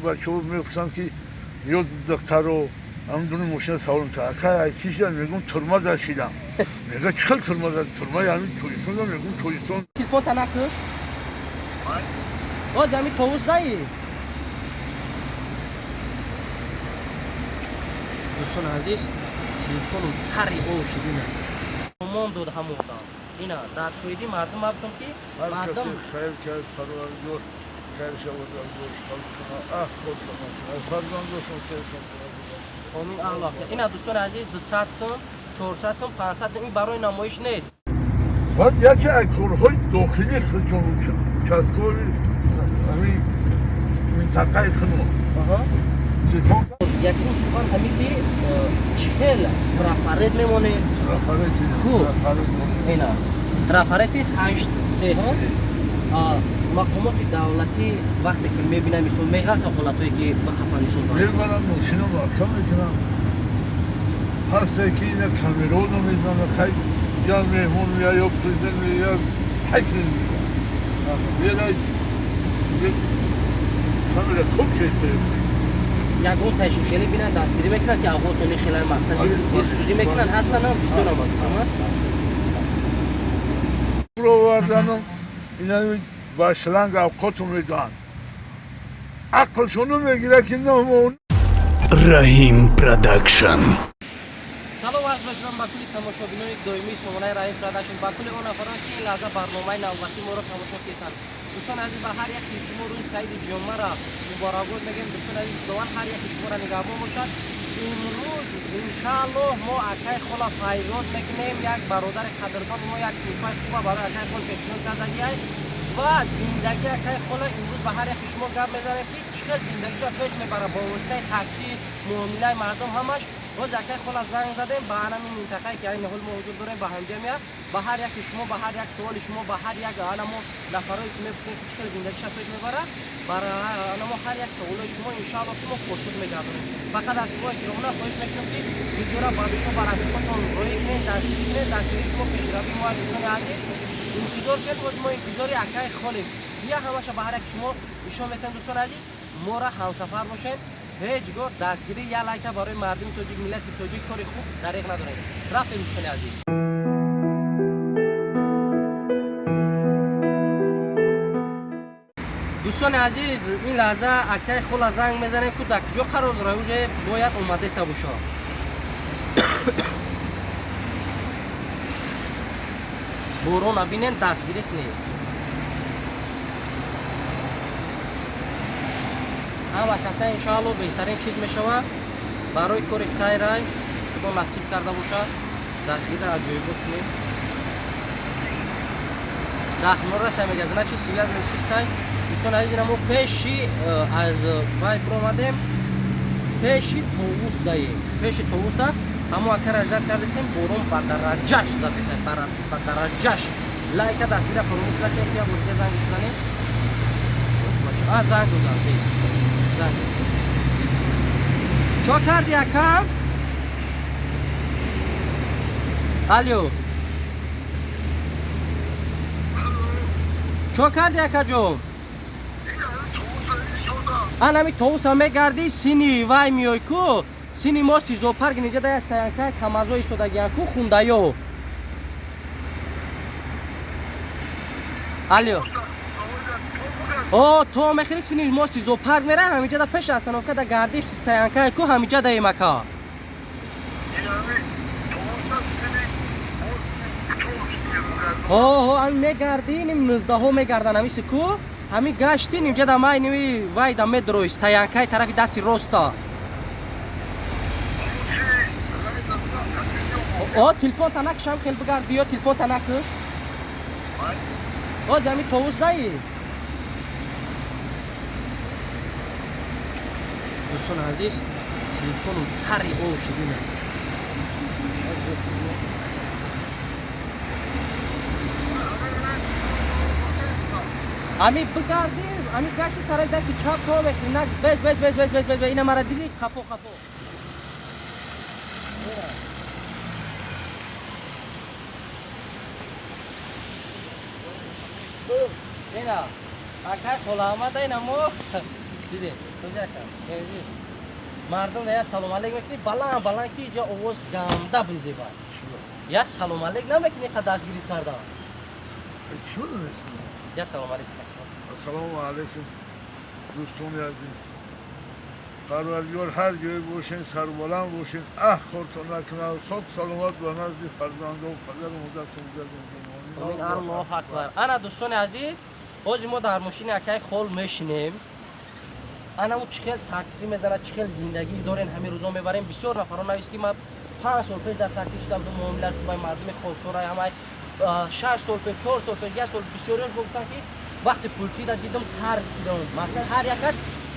Бачаҳо мепурсанд, ки ё духтаро ҳамдуни мошина савор мекунад. Ака, ки шидам? Мегӯм, турма да шидам. Мега, чӣ хел турма да? Турмаи ҳамин Тоҷикистон да. Мегӯм, Тоҷикистон. Телефон та накуш. Боз ҳамин товус даи. Дӯстони азиз, телефону тари об шидина. Омон дод ҳамон одам. Ина дар шоҳидӣ мардум гуфтам, ки ҳар мардум касе хайр кард, Парвардигор хайр шавад, қабул кунад, аҳ хотима кунад, фарзандошон сершон кунад. Омин, Аллоҳ. Ина, дӯстони азиз, 200 сум, 400 сум, 500 сум, ин барои намоиш нест. Баъд яке аз корҳои дохилии худшон, участкови ҳамин минтақаи худмон телефон. Якум сухан ҳамин ки чӣ хел трафарет мемонед? Трафарети. Хуб. Трафарет. Ина трафарети ҳашт сеҳо. Мақомоти давлатӣ вақте ки мебинанд, мисол, меғалта ҳолатҳое ки бақапанд, мисол? Мебарам, мошина маҳкам мекунам. Ҳасте ки ина камероно мезанад. Хай, я меҳмон мея, ё президент мея, ҳайки мея, камера коб кесе. Ягон таши хеле бинанд, дастгирӣ мекунанд, ки авғотони хеле мақсади дилсӯзӣ мекунанд, ҳастанд бисёрам аст. Овардану ина ба шланг авқоту медоҳанд, ақлшону мегирад, ки номон. Раҳим Продакшн. Салом арз мекунам ба кулли тамошобинони доимии сомонаи Раҳим Продакшн, ба кулли он нафарон, ки ин лаҳза барномаи навбатии моро тамошо кесанд. Дӯстони азиз, ба ҳар яки шумо рӯзи саиди ҷумъаро муборакбод мегӯем. Дӯстони азиз, худованд ҳар яки шуморо нигаҳбон бошад. Имрӯз, иншааллоҳ, мо акай хола файрод мекунем. Як бародари қадрдони мо як тӯҳфаи хуба барои акай хол пешниҳод кардагиай ва зиндагии акай хола имрӯз ба ҳар яки шумо гап мезанем, ки чӣ хел зиндагиро пеш мебарад бо воситаи таксӣ, муомилаи мардум, ҳамаш. Боз акай хола занг задем, ба ҳамин минтақае ки айни ҳол мо ҳузур дорем, ба ҳамҷа меяд. Ба ҳар яки шумо, ба ҳар як суоли шумо, ба ҳар як анамо нафарое ки мепурсем, ки чӣ хел зиндагиша пеш мебарад, бар анамо ҳар як суолои шумо, иншаалло, ки мо посух мегардонем. Фақат аз шумо эҳтиромона хоҳиш мекунем, ки видеора ба дӯстон, ба рафиқотон роӣ кунед, дастгирӣ кунед. Дастгирии шумо пешравии мо. Дӯстони азиз, интизор шед, боз мо интизори акаи холем. Бия, ҳамаша ба ҳар яки шумо нишон метаҳем. Дӯстони азиз, моро ҳамсафар бошед. Ҳеҷ гоҳ дастгирӣ як лайка барои мардуми тоҷик, миллати тоҷик кори хуб дареғ надорем. Рафтем, дӯстони азиз. Дӯстони азиз, ин лаҳза акаи хола занг мезанем, ку дар куҷо қарор дорад, уже бояд омадеса бошад. Борона бинен, дастгирӣ кунед. Ҳама каса, иншоалло, беҳтарин чиз мешавад. Барои кори хайрай, худо насиб карда бошад, дастгириро аҷоибот кунем. Дастмора мега, значит, связан систай. Дӯстони азиз, мо пеши аз вай биромадем, пеши товус даем, пеши товус да ҳамо акара жад кардесем. Борон ба дараҷаш задесем, ба дараҷаш. Лайка, дастгира фаромӯш накунед. Ки бо занг бизанем. А занг зан, тез занг. Чо карди, акам? Алё, чо карди, акаҷон? Анами товуса мегардӣ, сини вай миёй ку, сини мости зоопарк, инҷа да стоянка камазо истодагиян ку, хундаё. Алё, о, то мехели сини мости зоопарк мерам, ҳаминҷа да пеш остановка да гардиш стоянка ку, ҳаминҷа даем, ака. Ҳо, ҳами мегардӣ, ним нуздаҳо мегардан, ҳамиси ку, ҳами гашти, нимҷа да май ними вай да медрои стоянкаи тарафи дасти роста. О, телефон та накушам, хел бигард, биё, телефон та накуш. О, ҳами товус даи. Дӯстони азиз, телефону тари об шидина. Ами бигардӣ, ами гашти, тарафи дасти чап то мехӯри. На, без, без, без, без, без, без. Ина мара дидӣ? Қафо, қафо. Ина акай хола омада. Ина мо Дидем, созяка. Мардум я салом алейк мекунӣ, баланд баланд ки иҷа овоз ганда бизеба. Я салом алейк намекунӣ, қа дастгирӣ кардам. Чӣ намекунӣ? Я салом алейк. Ассалому алайкум дӯстони азиз. Парвардигор ҳар ҷое бошен, сарбаланд бошен, аҳ хортон накунад, сок саломат ба назди фарзандон, падару модаратон гардонад. Амин. Аллоҳу акбар. Ана дӯстони азиз, ҳозир мо дар мошини акаи хол мешинем. Ана ӯ чӣ хел таксӣ мезанад, чӣ хел зиндагӣ дорен, ҳамин рӯзо мебарем. Бисёр нафарон навист, ки ман 5 сол пеш дар таксӣ шидам, ду муомила шуд бо мардуми хоксора, ҳамаи 6 сол пеш, 4 сол пеш, 1 сол бисёриёш гуфтанд, ки вақти пултида дидам тарсидам. Мақсад ҳар як кас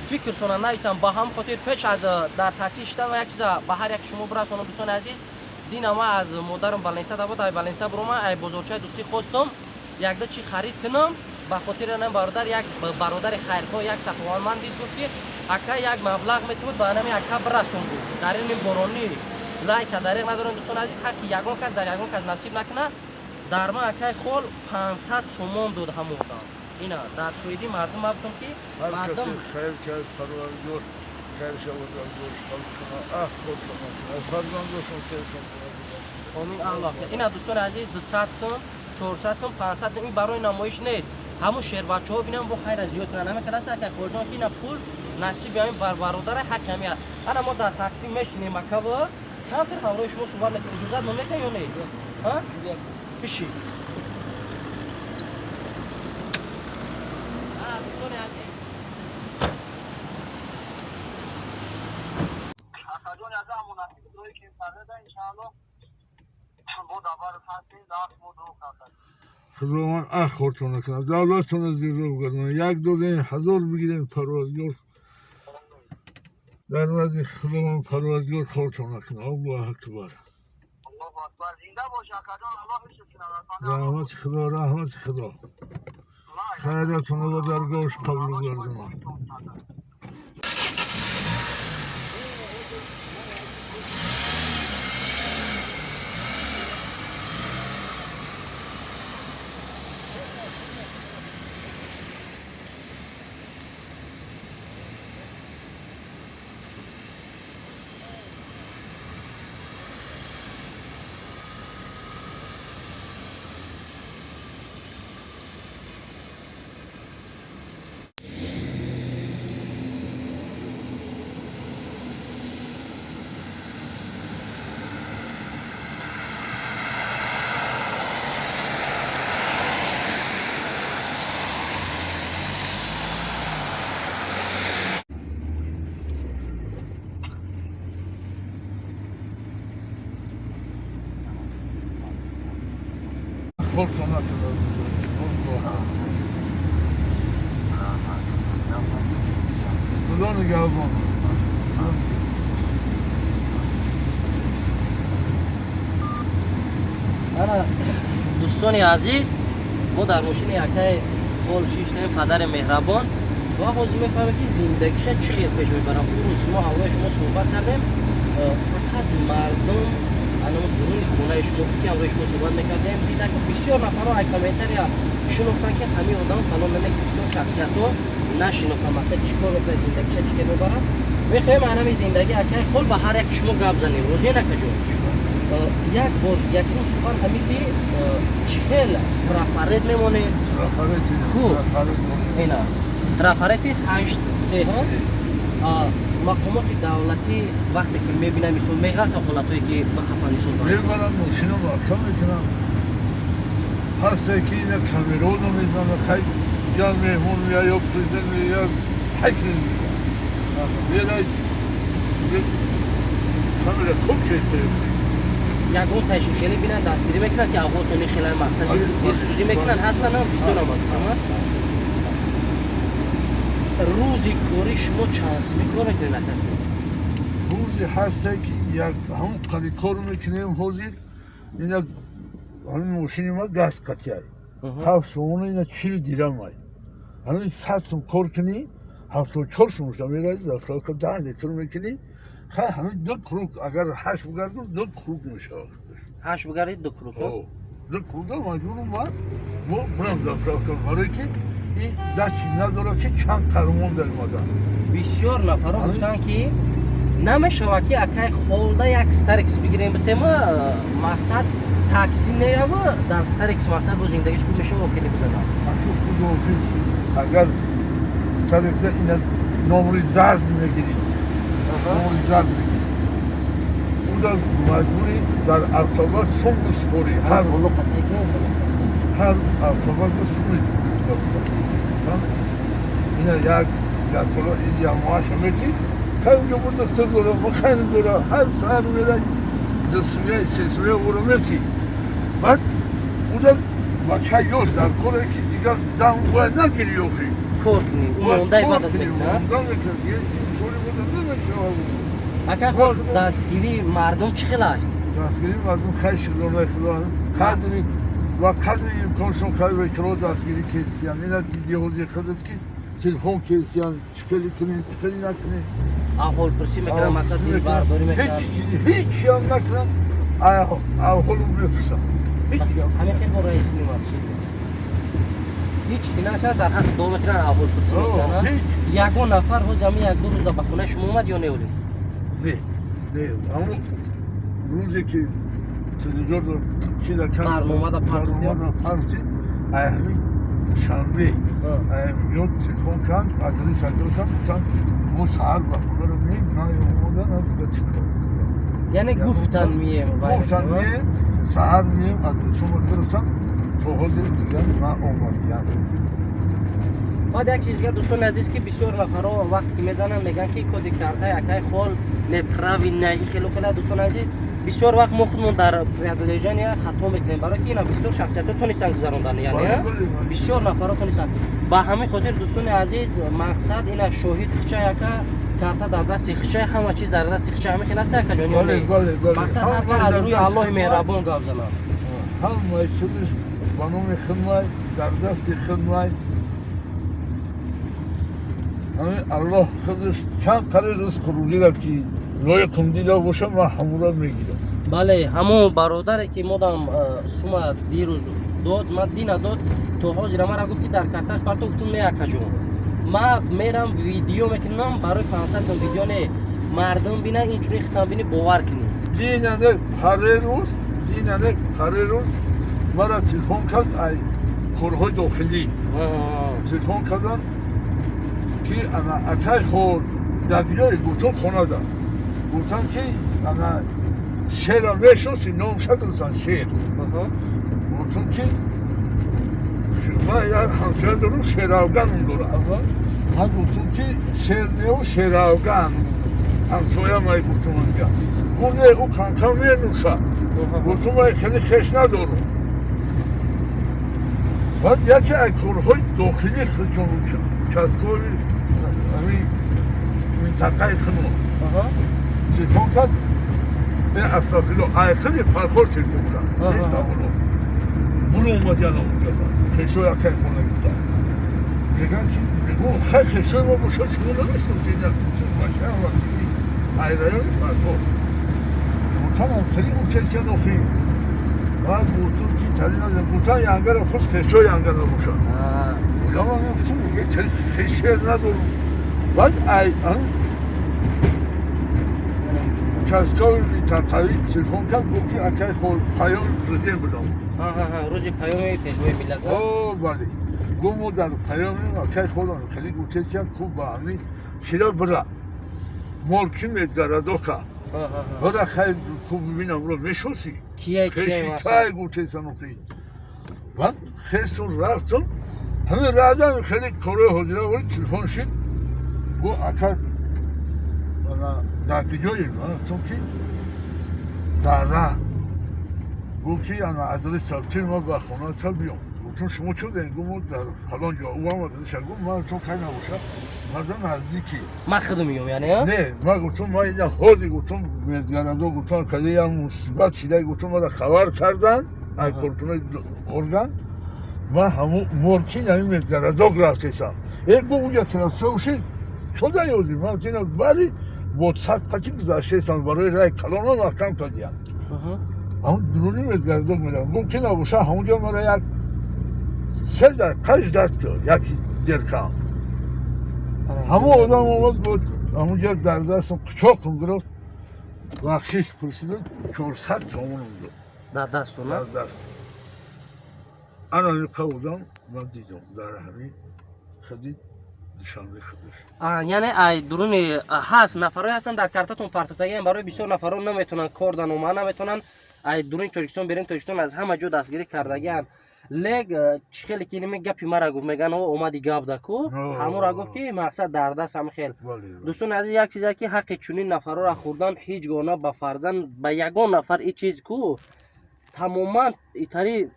фикршона нависам. Ба ҳам хотир пеш аз дар таксӣ шидан ва як чиза ба ҳар яки шумо бирасонам, дӯстони азиз. Дина ма аз модарам Баленса дабуд, ай Баленса бурома, ай бозорчаи дӯстӣ хостам якда чӣ харид кунам. Ба хотири анам бародар, як бародари хайрхоҳ, як саховатманд дид, гуфт, ки ака як маблағ метавод ба анами ака бирасон. Буд дар ин боронӣ лайка дареғ надорем, дӯстони азиз, ҳаққи ягон кас дар ягон кас насиб накунад. Дар ма акаи хол 500 сомон дод ҳамон одам. Ина дар шоҳидӣ мардум мабудам, ки ҳар мардум касе хайр кард, Парвардигор хайр шавад, дорш қабул кунад, аҳ хортон накунад, фарзандошон сершон кунад. Омин. Аллоҳ. Ина дӯстони азиз, 200 сом, 400 сом, 500 сом, ин барои намоиш нест. Ҳамун шербачаҳо бинам бо хайра зиёд кунанд. Ҳамин хел аст, акай холҷон, ки ина пул насиби ҳамин бар бародари ҳаққи ҳамин аст. Ана мо дар таксӣ мешинем, акава камтар ҳамроҳи шумо суҳбат мекунем. Иҷозат мо метаҳед ё не? Ҳа? Биши. Ана дӯстони азиз, Акаҷон, яка мунасиби роҳи ки карда, иншааллоҳ бо дабар ҳастем, даст мо дуо карда. Худованд аҳ хортон накунад, давлатонро зиёда бигардонад. Як додем, ҳазор бигирем, Парвардигор дар назди Худованд Парвардигор хортон накунад. Аллоҳу акбар. Аллоҳу акбар, зинда бош, акаҷон, Аллоҳ ҳифз кунад. Раҳмати Худо, раҳмати Худо. Хайратонро ба даргоҳаш қабул гардонад. Хортон накунад. Аллоҳ. Худо нигаҳбон. Ана дӯстони азиз, мо дар мошини акаи хол шиштем, падари меҳрабон, ва ҳозир мефаҳмем, ки зиндагиша чӣ хел пеш мебарам. Ӯ рӯз мо ҳамроҳи шумо суҳбат кардем, фақат мардум анамо дуруни хонаи шумо буд, ки ҳамроҳи шумо суҳбат мекардем. Дида, ки бисёр нафарҳо ай комментария шинохтанд, ки ҳамин одам фалон наме, ки бисёр шахсиятҳо нашинохтанд, мақсад чӣ кор мекунад, зиндагиша чӣ хел мебарад. Мехоҳем анами зиндагии акаи хол ба ҳар яки шумо гап занем. Розиен, акаҷон? Як бор якум сухан ҳамин, ки чӣ хел трафарет мемонед? Трафарети. Хуб. Трафарет монем. Ина трафарети 8 3 ҳо. Мақомоти давлатӣ вақте ки мебинам, мисол, меғалта ҳолатҳое ки бақафан, мисол, Мебарам, мошино маҳкам мекунам. Ҳасте ки ина камероно мезанад, хай я меҳмон меяд, ё президент меяд, ҳай ки меяд, камера коб кесе. Ягон таши хеле бинанд, дастгирӣ мекунанд, ки авғотони хеле мақсад дилсӯзӣ мекунанд, ҳастанд бисёрам аст. Рӯзи кори шумо чанд сими кор мекунед, акаҷон? Рӯзе ҳасте, ки як ҳамон қади кор мекунем. Ҳозир ина ҳамин мошини ма газ қатиай, 7 сомона, ина 40 дирамай. Ҳамин 100 сом кор кунӣ, 74 сом шуда мерази. Заправка 10 литр мекунӣ, хай ҳамин ду круг, агар ҳашт бигардум, ду круг мешавад. Ҳашт бигарди, ду круг. Ду круга маҷбурум ман бо бурам заправка, барое ки Ин дачи надорад ки чанд қармон дар омада. Бисёр нафарҳо гуфтанд ки намешавад ки акай холда як Старекс бигирем битема, мақсад такси неява, дар Старекс мақсад бо зиндагиш хуб мешава, хеле бизанад. Аку худофи, агар Старекса ина номри зард мегирӣ, номри зард мегирӣ, уда маҷбурӣ дар автобус сум биспорӣ, ҳар автобус сум биспорӣ. Ина як ясола ямоаша метӣ, хай унҷо бо дастур дора, махайни дора, ҳар саҳар мерай дусумия сесумия буро метӣ. Баъд уда бача ёш дар коре ки дигар дам бояд нагирӣ охи. Кор кунӣ, мондай баъд аз мекунад. Монда мекунад, соли буда намешавад. Ака хол, дастгирии мардум чӣ хел ай? Дастгирии мардум хай шукронаи Худо, қадри ва қадри имконшон хай векро дастгирӣ кесиян. Ина диди ҳозир худат ки телефон кесиян, чӣ хеле кунем, чӣ хеле накунем. Аҳволпурсӣ мекунам, мақсад дилбардорӣ мекунам. Ҳеҷ ҳам накунам, аҳволу мепурсам. Ҳамин хел бо раиси масҷид ҳеҷ ки нашад, дар ҳаққи дуо мекунанд, аҳволпурсӣ мекунанд. Ягон нафар ҳози ҳамин як ду рӯзда ба хонаи шумо омад ё не олӣ? Не, не, аммо рӯзе ки телевизор чида барномада партӣ, ай ҳамин шанбе ё телефон кард, адреса додам, гуфтам мо саҳар ба хонаро меем, на омода, на дига чӣ кор. Яъне гуфтан мием? Гуфтан мием, саҳар мием, адресома дурустам, то ҳозир дигар на омадиям. Баъд як чиз дигар, дӯстони азиз, ки бисёр нафарҳо вақте ки мезананд, мегӯянд ки коди картаи акай хол неправильно и хелу хела. Дӯстони азиз, бисёр вақт мо худмон дар приложения хато мекунем, барои ки ина бисёр шахсиятҳо тонистанд гузарондан, яъне бисёр нафарҳо тонистанд. Ба ҳамин хотир, дӯстони азиз, мақсад ина шоҳид хича яка карта дар дасти хича, ҳама чиз дар дасти хича. Ҳамин хел аст, акаҷон? Мақсад ҳар ка аз рӯи Аллоҳи меҳрабон гап занад. Ҳамаи чизш ба номи хидмай, дар дасти хидмай. Ҳамин Аллоҳ худаш чанд қадр ризқу рӯзиро ки лоиқам дида бошам, ман ҳамонро мегирам. Бале, ҳамон бародаре ки модам сума дирӯз дод, ман дина дод, то ҳозира мара гуфт ки дар карташ парто. Гуфтум не, акаҷон, ман мерам видео мекунам, барои 500 сом видео не, мардум бина, инчунин хитам бини, бовар кунӣ. Динане парерӯз, динане парерӯз мара телефон кард, ай корҳои дохилӣ телефон карданд ки ана акай хор дар ҷое. Гуфтам хонада. Гуфтам ки ана шера мешноси? Номша гуфтан шер. Гуфтам ки ман як ҳамсоя дорам, шеравганум дорам. Ман гуфтам ки шер неу, шеравган ҳамсоя май. Гуфтам анҷа. Гуфт не, ӯ камкам менӯшад. Гуфтам ман хеле хеш надорам. Баъд яке аз корҳои дохилӣ чун участковый ҳамин минтақаи худмон телефон кард, астағфирулло, ай худи Фархор телефон кард, буро омадиан онҷа хешои акай хона. Гуфтам, мегӯям ки мегӯм хай хешои мо бошад, шумо намешносед, бачаам ай райони Фархор. Гуфтам хеле гуфтесиян охи. Баъд гуфтум ки тари надорам. Гуфтам янгара пурс, хешои янгара бошад. Гуфтам хешер надорам. Баъд ай участковый минтақавӣ телефон кард, гуфт ки акай хол, паёми президент будам. Рӯзи паёми пешвои миллат. О, бале. Гуфт мо дар паёми акай холам хеле гуфтесиян ку ба ҳамин чира бира морки медгарадока бира, хай ку бибинам ро мешосӣ. Кия? Хеши тай гуфтесан охи. Баъд хесун рафтум, ҳамин раъдан хеле корои ҳозира вори телефон шид, гуфт ака, дар куҷоем? Ман гуфтам ки дар раҳ. Гуфт ки ана адрес тафтир, ма ба хоната биём. Гуфтам шумо чӣ доред? Гуфт мо дар фалон ҷо. Ӯ ҳам адреса гуфт. Ман гуфтам хай набошад, мардам наздики. Ман худам меём, яъне? Не, ман гуфтам ман ина ҳозир, гуфтам медгарадо, гуфтам каде як мусибат шида, гуфтам мара хабар кардан ай коркунои орган, ман ҳамун моркин ҳамин медгарадок рафтесам. Э, гуфт унҷа трасса ушид чода ёзӣ. Ман гуфтам бале, бо сад қачи гузаштесам, барои рай калона маҳкам кардиям, ҳамун дуруни медгардок медам. Гуфт ки набоша, ҳамунҷо мара як Се дақиқа ждать кар, яки деркам. Ҳамон одам омад, буд ҳамонҷа дар дастам қучоқам гирифт, бахшиш пурсиду 400 сомонам дод. Дар дасту, дар даст. Ана ин одам ман дидам дар ҳамин хади Душанбе худаш. Яъне ай дуруни ҳаст нафарое ҳастанд дар картатон партофтагиам, барои бисёр нафарон наметавонанд кор данома, наметавонанд ай дуруни Тоҷикистон берун Тоҷикистон аз ҳама ҷо дастгирӣ кардагианд. Лек чӣ хеле ки инаме гапи мара гуфт, меган о омади гап да ку, ҳамонро гуфт ки мақсад дар даст ҳама хел. Дӯстони азиз, як чизе ки ҳаққи чунин нафарора хӯрдан ҳеҷ гуна ба фарзанд ба ягон нафар ин чиз ку тамоман итари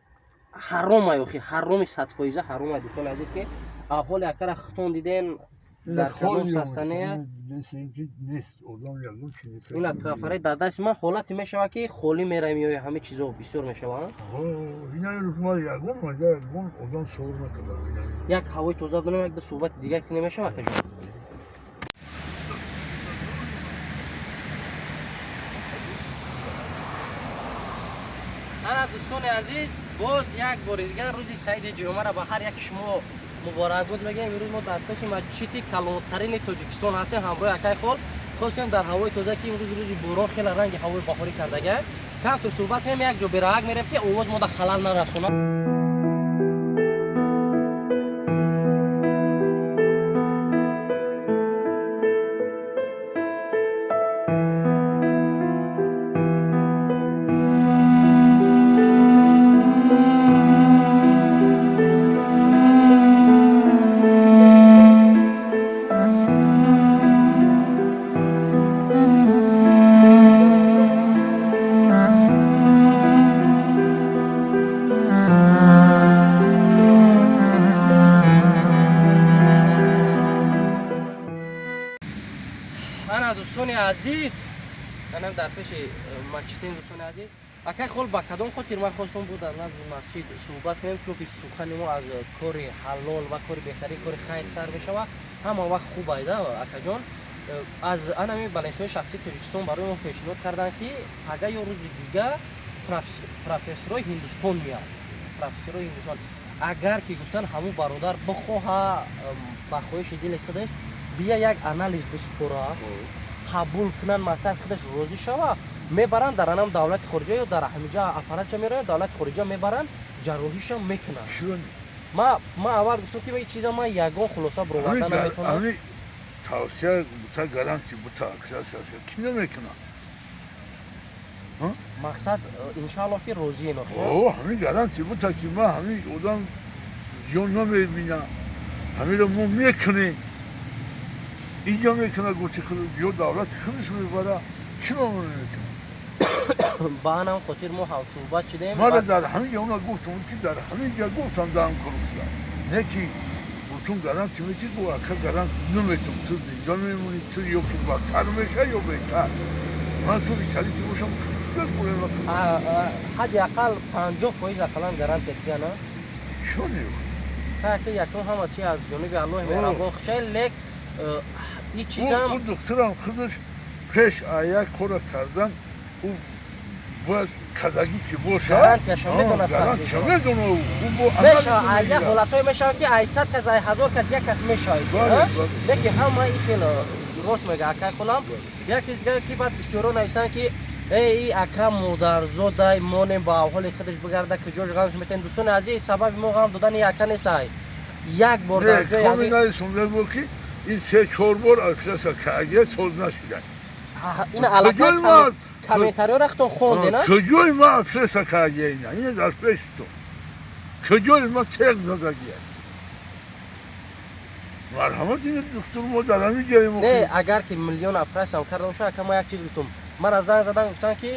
ҳаромай, охи ҳароми 100% ҳаромай. Дӯстони азиз, ки аҳволи акара хитон диден дар кадом састания ина тарафаре дар дасти ман ҳолате мешавад ки холӣ меравем ё ҳама чизо бисёр мешаванд. Як ҳавои тоза донем, як суҳбати дигар ки намешавад акаҷон. Ана дӯстони азиз, боз як бори дигар рӯзи саиди ҷумъаро ба ҳар яки шумо муборакбод мегӯем. Имрӯз мо дар пеши масҷиди калонтарини Тоҷикистон ҳастем ҳамроҳи акай хол. Хостем дар ҳавои тоза ки имрӯз рӯзи борон хеле ранги ҳавои баҳорӣ кардага, камту суҳбат кунем, як ҷо бераҳак мерем ки овоз мода халал нарасонад. Азиз, анам дар пеши масҷидин дӯстони азиз. Акай хол, ба кадом хотир ман хостам буд дар назди масҷид суҳбат кунем, чунки сухани мо аз кори ҳалол ва кори беҳтарин, кори хайр сар мешавад, ҳама вақт хуб айда акаҷон. Аз анами баландсиҳои шахсии Тоҷикистон барои мо пешниҳод карданд ки пага ё рӯзи дига профессорҳои Ҳиндустон меянд. Профессорҳои Ҳиндустон агар ки гуфтан ҳамун бародар бихоҳа ба хоҳиши дили худаш бия як анализ бисупора, қабул кунанд, мақсад худаш розӣ шава, мебаранд дар анам давлати хориҷа ё дар ҳамиҷа аппаратша мероянд, давлати хориҷа мебаранд, ҷарроҳиша мекунанд. Ма аввал гуфтам ки ин чиза ман ягон хулоса бароварда наметавонам. Тавсия бута гарантия бута ки намекунад? Мақсад иншааллоҳ ки розӣ ин охир. Ҳамин гарантия бута ки ман ҳамин одам зиён намебинам, ҳаминро мо мекунем. Инҷо мекунад гуфти худ ё давлати худаш мебара, чӣ мамнун мекунад? Ба анам хотир мо ҳамсуҳбат шудем. Мара дар ҳамин ҷо она гуфтам ки дар ҳамин ҷо гуфтам дар коррупсия. Не ки гуфтум гарантия мети, гу ака гарантия наметум, ту зинда мемонӣ, ту ё ки бадтар меша ё беҳтар. Ман ту итали ки бошам ҳадди ақал 50% ақаллан гарантия тия на? Чӣ не? Ки якум ҳама чи аз ҷониби Аллоҳи меҳрабон хчай, лек ин чизам ӯ духтурам худаш пеш як кора кардан ӯ бояд кадагӣ ки боша, гарантияша медонад, гарантияша медонад. Мешавад як ҳолатҳое мешавад ки ай 100 кас, ай 1000 кас як кас мешавад, лекин ҳама ин хел рост мега акай хонам. Як чиз дига ки баъд бисёро нависанд ки эй ака модарзодай монем ба авҳоли худаш бигарда, куҷош ғамш метен. Дӯстони азиз, сабаби мо ғам додани ака нест, ай як бор дар ҷои нависонда ки ин 3-4 бор операция карда соз нашуда. Ин аллакай комментариёро худтон хонде, на? Куҷои ман операция карда ина? Ина дар пеши ту. Куҷои ман теғ задагия? Марҳамат, ина духтур мо дар ҳамин ҷои мо. Не, агар ки миллион операция карда бошад, ака ман як чиз гуфтум. Мара занг задан гуфтанд ки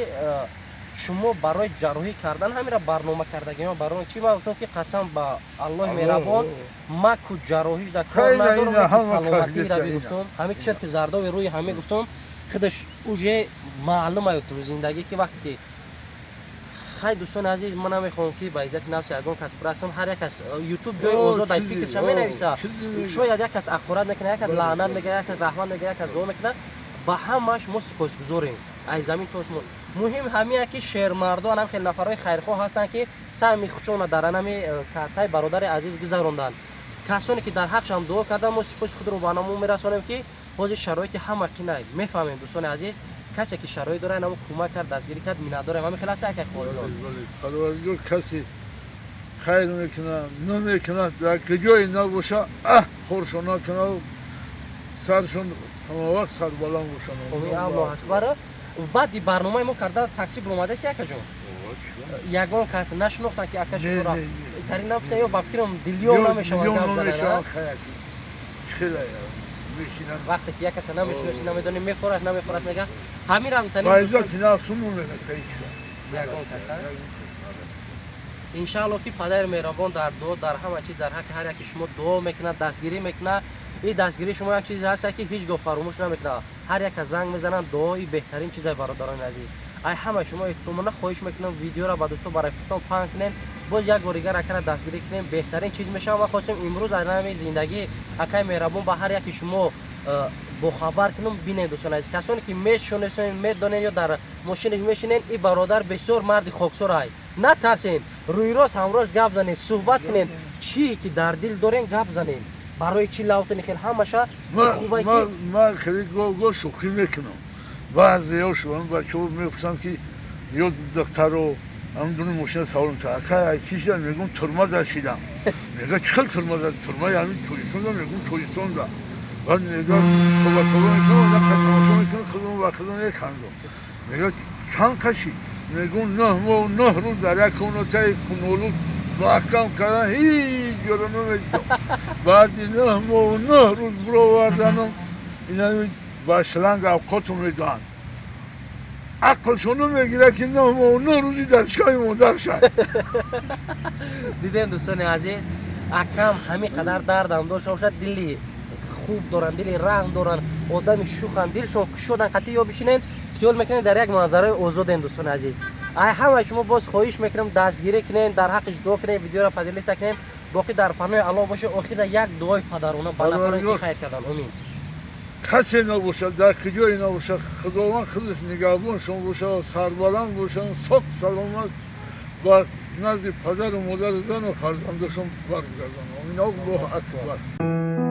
шумо барои ҷарроҳӣ кардан ҳамира барнома кардагиё, барои чӣ? Ман гуфтам ки қасам ба Аллоҳи меҳрабон, ма ку ҷарроҳиш дар кор надорам, ки саломатиро бигуфтум, ҳамин чирки зардови рӯи ҳамин гуфтум, худаш уже маълума гуфтум зиндагӣ ки вақте ки хай. Дӯстони азиз, ман намехоҳам ки ба иззати нафси ягон кас бирасам. Ҳар як кас ютуб ҷои озод ай фикрша менависа, шояд як кас ақорат мекунад, як кас лаънат мегӯяд, як кас раҳмат мегӯяд, як кас дуо мекунад. Ба ҳамаш мо сипосгузорем. Ай замин то осмон. Муҳим ҳамия ки шермардон ҳам хеле нафарҳои хайрхоҳ ҳастанд, ки саҳми худшонро дар анами картаи бародари азиз гузаронданд. Касоне ки дар ҳақшам дуо карданд, мо сипоси худро ба намон мерасонем, ки ҳозир шароити ҳама қинай. Мефаҳмем, дӯстони азиз, касе ки шароит дорад, намо кӯмак кард, дастгирӣ кард, миннатдорем. Ҳамин хел аст, акай Холҷон? Парвардигор касе хайр мекунад, намекунад, дар куҷое набоша, аҳ хоршон накунад, саршон ҳамавақт сарбаланд бошанд. Омин, Аллоҳ акбар. Баъди барномаи мо карда такси биромадаси, акаҷон? Ягон кас нашинохтанд, ки ака шуморо тари нафта ё ба фикрам дилён намешаванд гап задан? Вақте ки як каса намешиноси, намедонӣ, мефорад, намефорад, мега ҳамин рамтани ягон каса. Иншаалло, ки падари меҳрабон дар дуо, дар ҳама чиз, дар ҳаққи ҳар яки шумо дуо мекунад, дастгирӣ мекунад. Ин дастгирии шумо як чизе ҳаст, ки ҳеҷ гоҳ фаромӯш намекунад. Ҳар яка занг мезананд, дуои беҳтарин чизе. Бародарони азиз, ай ҳама шумо эҳтиромона хоҳиш мекунам, видеоро ба дӯсто, ба рафиқтон паҳн кунен, боз як бор дигар акара дастгирӣ кунем, беҳтарин чиз мешавад. Ма хостем имрӯз аз нами зиндагӣ акаи меҳрабон ба ҳар яки шумо бохабар кунам. Бинед, дӯстони азиз, касоне ки мешунасен, медонен ё дар мошинаш мешинен, ин бародар бисёр марди хоксор ай. Натарсен, рӯйрост ҳамроҳш гап занед, суҳбат кунед, чие ки дар дил дорен, гап занед. Барои чӣ лавтани хел ҳамаша хубай ки ман хеле гоҳ шӯхӣ мекунам. Баъзеҳо бачаҳо мепурсанд, ки ё духтаро ҳамдуни мошина савор мекунад: ака, ки шидам? Мегӯм, турма да шидам. Мега, чӣ хел турма да? Турмаи ҳамин Тоҷикистонда? Мегӯм, Тоҷикистонда. Баъд мега, тоба тоба мекунам, тамошо мекунам, худам ба худам механдам. Мега, чанд кашид? Мегӯм, 9 моҳу 9 рӯз дар як комнатаи хунолуд маҳкам кардан, ҳеҷ ҷоро намедидам. Баъди 9 моҳу 9 рӯз бироварданам, инами ба шланг авқоту медоҳанд. Ақлшон намегирад, ки 9 моҳу 9 рӯзи дар шиками модар шад. Дидем, дӯстони азиз, акам ҳамин қадар дардам дошта бошад, дили хуб доранд, дили раҳм доранд, одами шуханд, дилшон кушодан. Қатъи ё бишинен, хиёл мекунед дар як манзараи озодем. Дӯстони азиз, ай ҳамаи шумо боз хоҳиш мекунам, дастгирӣ кунен, дар ҳаққиш дуо кунен, видеоро поделиться кунен. Боқӣ дар паноҳи Аллоҳ бошед. Охира як дуои падарона ба нафароне ки хайр кардан. Омин. Касе набошад, дар куҷое набошад, Худованд худаш нигаҳбоншон бошад, сарбаланд бошанд, соқ саломат ба назди падару модару зану фарзандашон баргарданд. Омин, Аллоҳу акбар.